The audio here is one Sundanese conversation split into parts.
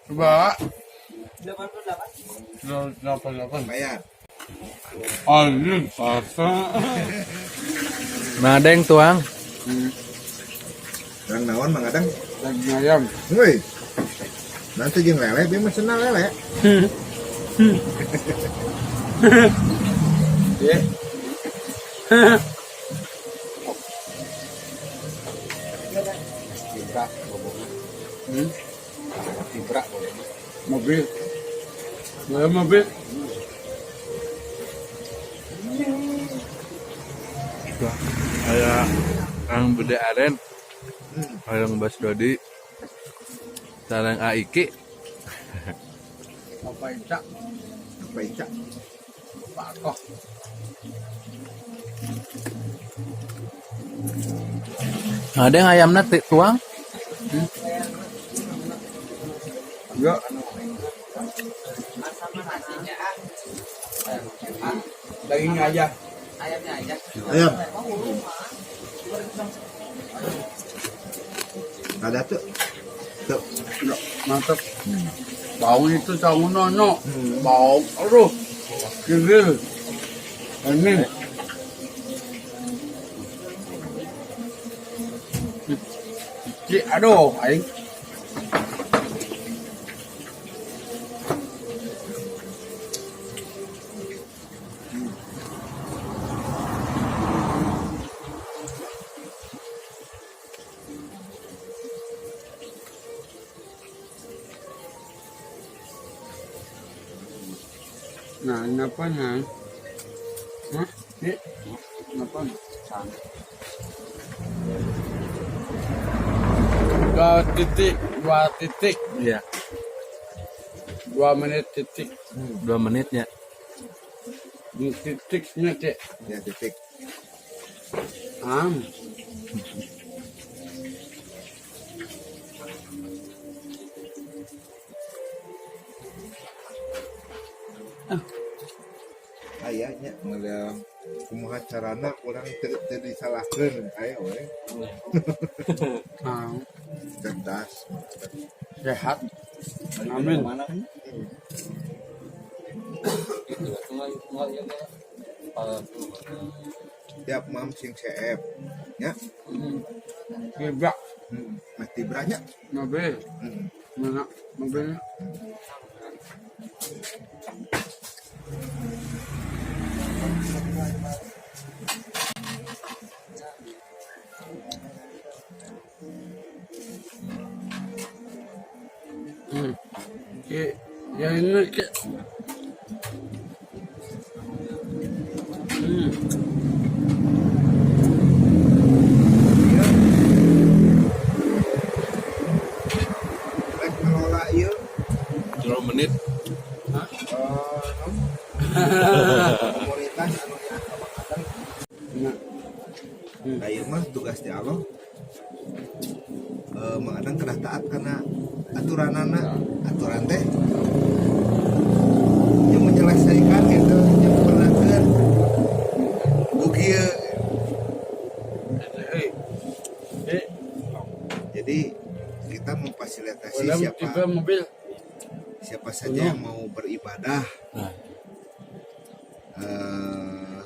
Coba. 88. 88. Bayar. Anjing, asa. Madeng tuang. Urang naon Mang Adang? Daging ayam. Woi. Nanti jeung lele, dia mah senang lele. Ya. Tibra bobona. Hmm? Tibra bobona. Mobil. Ya, mobil. Kayak Kang Bede Aren. Hayang Bas Dodi. Sareng Aiki. Apa Ica? Apa Ica? Pak Koh. Ada yang ayamna tuang. Enggak. Daging aja. Ayam. Ada tuh. Tuh. Enggak, mantap. Bau itu tahu nono. Bau, aduh. Gigil. Ini. Cik, aduh, aing. Nah, ini apa nih? Hah? Ini apa? 2 titik, 2 titik, Iya. 2 menit titik. 2 menitnya. Ini titiknya, Cik. Ya titik. Am. Ayahnya ngeliat kumaha carana urang teu teu disalahkeun aya we. Am. Cerdas. Sehat. Amin. Mana? Tiap mam sing seep. Ya. Gibrak. Meh tibranya. Mobil. Mana mobilnya? Hmm. Ki, ya ini ki. Hmm. Ieu. Rek ngelola ieu. 2 menit. Eh, komunitas anu nyaah ka Mang Adang. Nah, Nah, ieu mah tugas ti Allah. Eh, Mang Adang kedah taat karena aturanana, aturan teh yang menyelesaikan gitu, yang pernahkeun ku kieu. Hei. Eh, Jadi kita memfasilitasi dalam siapa tipe mobil. Siapa saja yang mau beribadah. Nah. Eh,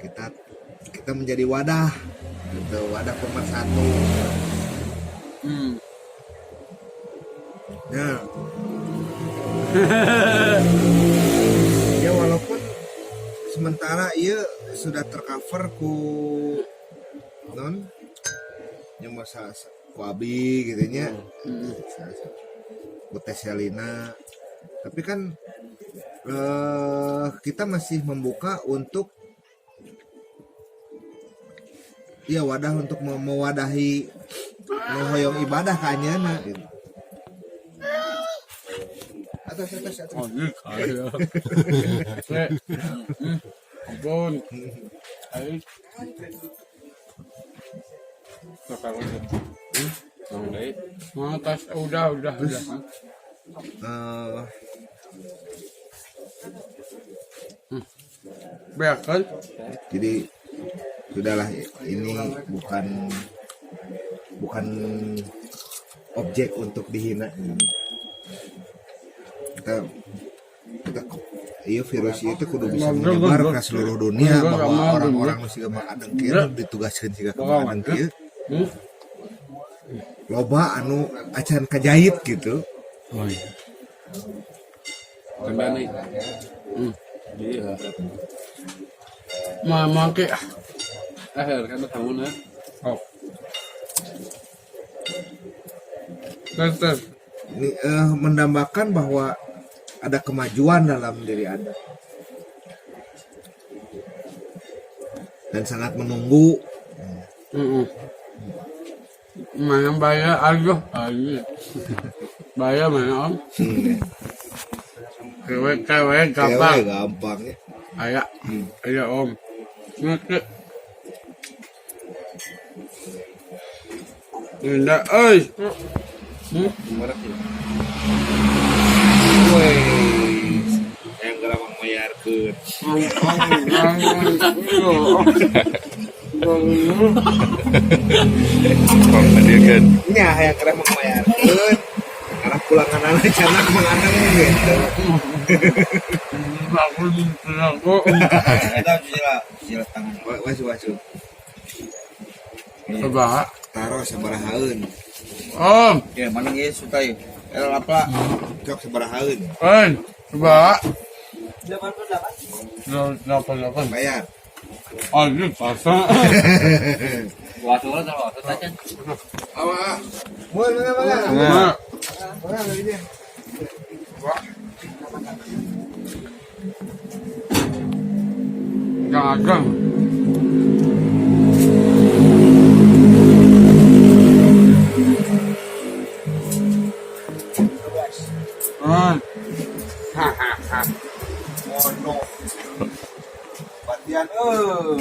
kita kita menjadi wadah gitu, wadah pemersatu. Nah, ya walaupun sementara iya sudah tercover ku non yang masa ku abi gitu nya, ku Teh Selina, tapi kan kita masih membuka untuk ya wadah untuk mewadahi nu hoyong ibadah ka anjeunna gitu. Atas, atas, atas. Oh, ini kaya. Eh, ampun. Ayo. Mau tas udah. Eh, Biarkan. Jadi sudahlah, ini bukan bukan objek untuk dihina. Kita kita iya virus itu kudu bisa menyebar ke seluruh dunia bahwa orang-orang nu siga Mang Adeng kieu nu ditugaskeun siga ka Mang Adeng kieu loba anu acan kajahit gitu. Oh iya. Tambah nih. Iya. Ma make Akhir kan tahun ya. Oh. Terus terus. Ini mendambakan bahwa ada kemajuan dalam diri Anda dan sangat menunggu. Mana bayar aduh aduh. Bayar mana om? Cewek cewek gampang. Cewek gampang ya. Ayak. Ayo om. Ngerti. Enggak, oi. Merek ya. Woi, yang gerak mayarkeun. Hadirkan. Nya hayang gerak mayarkeun. Karena pulangan anak canak Mang Adeng gitu. Aku Eta sila sila tangan. Wasu wasu. Coba. Taruh sabarahaeun. Om, Ya, mana ge suka ya. Eh lapla. Cok sabarahaeun. eh, coba. 88. 88. Bayar. Aduh, pasang. Wasu lah wasu tacan. Awa. Mun mana mana. Nah, Mana lagi dia? Dagang. Hahaha. Mono. Batian euy.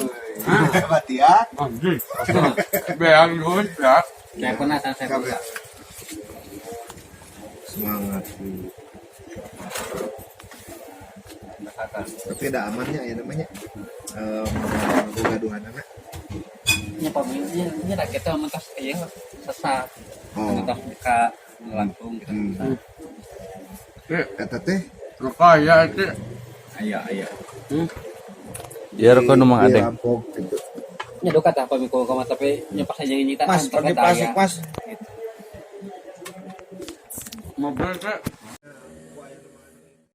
Batian. Anjing. Beang duit ya. Saya pernah saya pernah. Semangat. Tapi ada amannya ya namanya. Gaduhan anak. Nya pamilnya nya rakyat mentas ieu sesat. Oh. Mentas buka langsung gitu. Eta teh Kaya itu. Aya aya. Ya rokok nu Mang Adeng. dirampok gitu. Nya duka tah pamiko kama tapi nya pas aja nyita. Mas, pakai plastik, Mas. Mobil teh.